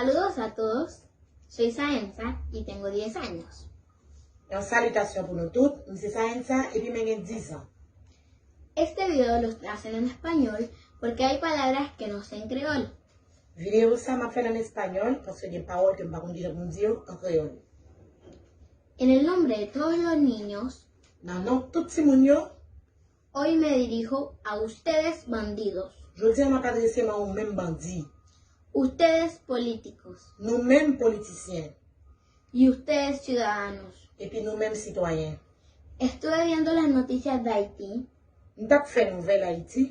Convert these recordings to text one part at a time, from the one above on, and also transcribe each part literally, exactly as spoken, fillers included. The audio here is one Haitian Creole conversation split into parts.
Saludos a todos, soy Saenza y tengo diez años. Yon salitasyon pou nou tout, m se Saenza epi mwen gen diz an. Este video lo estoy haciendo en español porque hay palabras que no sé en creol. Videyo sa m ap fè l an espanyòl paske gen pawòl ke m pa konn kijan pou m di yo an kreyòl. En el nombre de todos los niños, Nan non tout timoun yo, hoy me dirijo a ustedes bandidos, jodi a m ap adrese m a ou menm bandi, ustedes políticos nou menm politisyen, y ustedes ciudadanos. Epi nou menm sitwayen. Estuve viendo las noticias de Haití M t ap fè nouvèl Ayiti,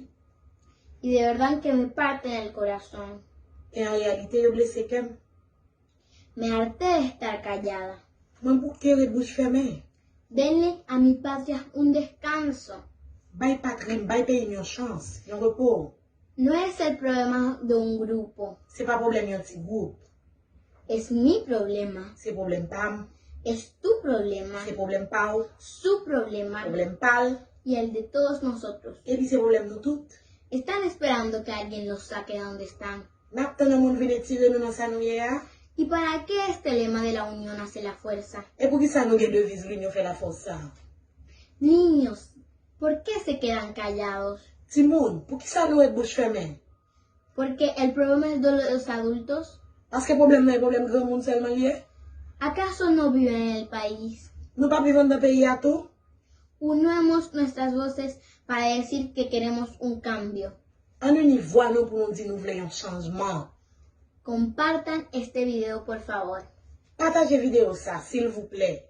y de verdad que me parten el corazón. E an reyalite yo blese kè m. Me harté de estar callada. Mwen bouke ret bouch fèmen. Denle a mi patria un descanso. Bay patri m, bay peyi m yon chans, yon repo. No es el problema de un grupo, Se pa pwoblèm yon ti gwoup, es mi problema, se pwoblèm pa m, es tu problema, se pwoblèm pa w, su problema pwoblèm pa l, y el de todos nosotros. Epi se pwoblèm nou tout. Están esperando que alguien los saque de donde están. N ap tann yon moun vin retire nou nan sa nou ye a. ¿Y para qué este lema de la unión hace la fuerza? E poukisa nou gen deviz Linyon fè lafòs sa a? Niños, ¿por qué se quedan callados? Timoun, poukisa nou ret bouch fèmen? ¿Porque el problema es de los adultos? Paske pwoblèm nan e pwoblèm granmoun sèlman l ye? ¿Acaso no viven en el país? Nou p ap viv anndan peyi a tou? Unamos nuestras voces para decir que queremos un cambio. Ann ini vwa nou pou nou di nou vle yon chanjman. Compartan este video, por favor, Pataje videyo sa, silvouplè.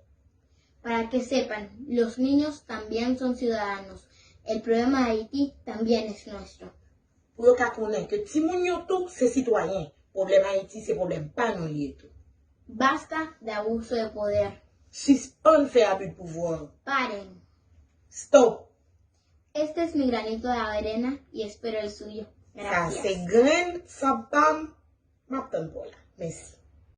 Para que sepan, los niños también son ciudadanos. El problema de Haití también es nuestro. Pou yo ka konnen ke timoun yo tou se sitwayen. Pwoblèm Ayiti se pwoblèm pa nou l ye tou. Basta de abuso de poder. Sispann fè abi pouvwa. Paren. Stop. Este es mi granito de arena y espero el suyo. Sa se Gracias. Grenn sab pa m. M ap tann pa w la. Mèsi.